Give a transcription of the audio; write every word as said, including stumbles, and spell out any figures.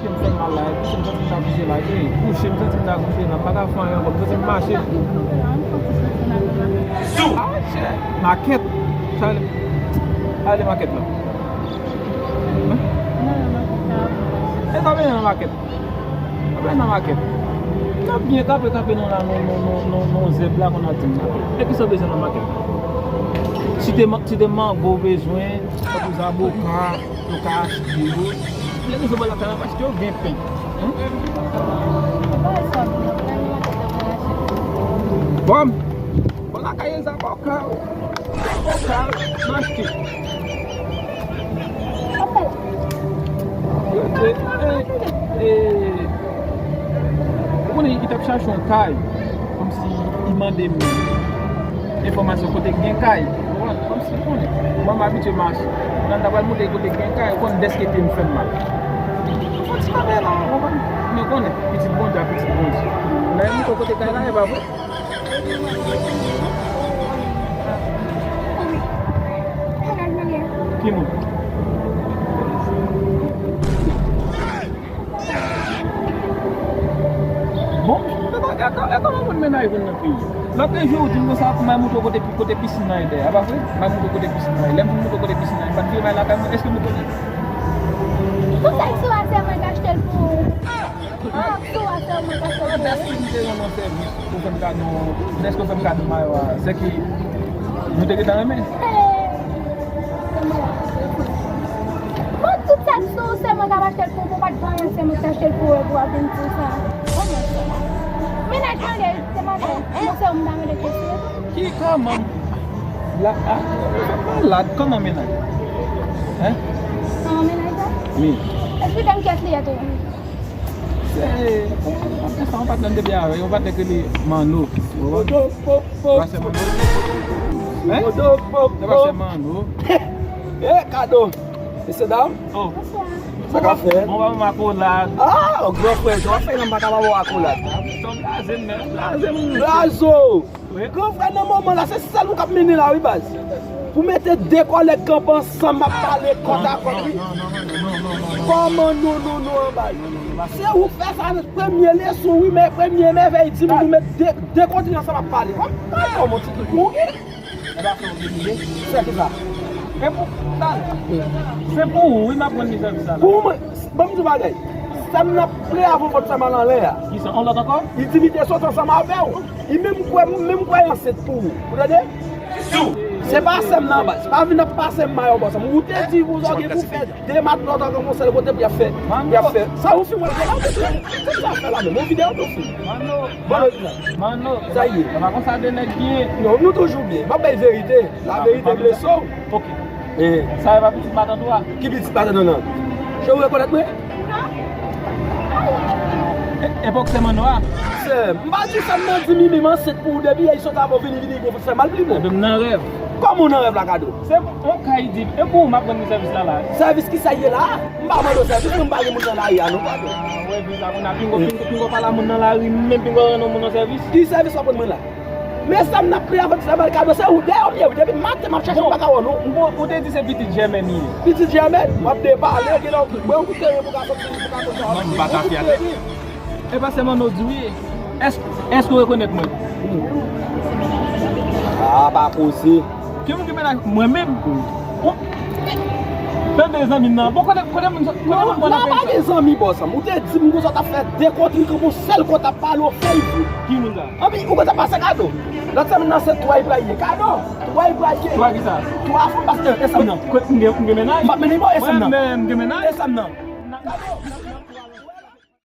M fè mal la, epi si m santi m ta kouche la, wi. Kouche, m santi m ta kouche la, m pa ka fè anyen ankò, m santi m mache. Ah, shit. Makèt. Sa rele, sa rele makèt la. Hein? E sa vin nan makèt. Apre nan makèt. N ap byen kanpe, kanpe nou la, nou, nou, nou, nou, nou zèb la, konn ap di m la. E ki sa w bezwen nan makèt? Si te ma-, si te mango w bezwen, tankou zaboka, yo ka achte yo. Lè nou sot lakay la, paske yo gen pen. Hein? Bon, bon, lakay e zaboka, zaboka, nou achte. Yo te, eh, eh, ou konnen, li t ap chache yon kay, kòmsi li mande m enfòmasyon kote k gen kay. Ou konprann? Kòmsi, ou konnen, mwen m abitye mache. Nan ta pral montre kote k gen kay, ou konn dèske pye m fè m mal. Fò ti kanpe la, ou konprann? Men konnen, pitit Bondye a pitit Bondye. Lè m montre kote kay la, e pa vre? Ki moun? Bon, e kòman moun mennaj vin nan peyi? Lòt jou ou di m konsa, m al montre w kote, kote pisin nan ye dèyè. A pa vre? M al montre w kote pisin nan ye. Lè m fin montre w kote pisin nan ye, m pa t vire bay lakay mwen, èske nou konnen? Pou sa, si w a sèman k achte l pou ou. Ah, si w a sèman k achte l pou ou. Dèske m te rann yon sèvis, ou fè m kado, dèske ou fè m kado mayo a, sèke nou te gentan renmen. Bon, tout sa, si w sèman k ap achte l pou ou, pou w pa t gen anyen, sèman k achte l pou ou, pou w ap vin di sa. Kòman sa? Mennaj mwen, se madanm, se ou m ta mande kesyon. Ki kòman? La, a, ou fè m malad, kòman mennaj? Hein? Kòman mennaj la? Wi. Eksplike m kiyès li ye tou. Se, se yon patnè m te byen avè, yon patnè ki rele Manno. Ou konprann? Pastè Manno. Hein? Se pastè Manno. Eh, kado. Mesye dam. Oh. Sa k ap fèt? Bon, bon, bon, akolad. Ah, gran frè, jan w ap fè, m pa ka ba w akolad. Sa w blaze m, men, w blaze m. Blaze w. Wi. Gran frè, nan moman la, se sèl ou k ap mennen la, wi, baz. Pou mete de kòlèg kanpe ansanm, m ap pale kòt a kòt, wi. Kòman non, non, non, an baz? Se ou k fè sa, premye leson, wi, men premye mèvèy, di m pou met de, de kontri ansanm ap pale. Kòman, kòman ti kouki? E pa fè w gen lide? Fè ki sa? E pou, sa, se pou ou, wi, m ap rann li sèvis la. Pou mwen, ban m di w bagay. Sa m nan pre avan vòt sa m al anlè a. Ki sa, on lòt ankò? Li di li te sot ansanm avè w. Li menm kwè, menm kwè ansent pou ou. Ou tande? Se pa sè m nan, baz. Pa vin ap pase m mayo bò sa. Ou te di ou gen pou fè de matlòt ankò yon sèl kote pou y ap fè. Y ap fè. Sa ou fin wè la, ou te fè. Se sa fè la menm. Yon videyo tou fin. Bon, Manno, sa ye. Sa pa konsa de nèg byen. Non, nou toujou byen. M ap bay verite. La verite blese w. Ok. Eh. Sa e pa pitit matant ou a? Ki pitit matant ou nan? Ke ou rekonèt mwen? E, epòk sè Manno a? Sè, m pa di sa m nan di mi menm ansent pou ou depi yè sot avè w vini, vini pou fè mal pli bon. Ebyen m nan rèv. Kòman ou nan rèv la, kado? Se yon kay di, e pou ou m ap rann li sèvis la la. Sèvis ki sa ye la? M pa mande w sèvis, mwen m pa gen moun nan lari a non, kado. Ah, wè, vin la, kounye a, pingo, pingo, pingo pa la moun nan lari, menm pingo rann yon moun nan sèvis. Ki sèvis w ap rann mwen la? Men sa m nan pre avan sa mal kado, se ou dèyè w m ye, wi, depi maten m ap chèche w m pa ka wè w non. Bon, ou te di se pitit Jèmèn li ye. Pitit Jèmèn? W ap depale, gen lè w mwen yon kout teren pou ka sòti, pou ka sòti. Non, m pa ka fè avè l. E pa sèlman non di w ye. Èske, èske w rekonèt mwen? Ah, pa koze. Ki moun ki mennaj mwen menm? Tande zanmi m nan. Bon, kote, kote moun, kote moun mwen nan peyi sa? Ou pa gen zanmi, bòs. Ou te di m konsa w t ap fè de kontri kanpe yon sèl kote ap pale w fè l. Ki moun sa? Anpi, ou konn sa pase kado? Lòt semèn nan se twa li pral ye. Kado! Twa li pral ye. Twa ki sa? Twa fanm paske e sa m nan. Kot m gen, m gen mennaj? M ap mennen bò e sa m nan. Mwen menm m gen mennaj? E sa m nan. Kado!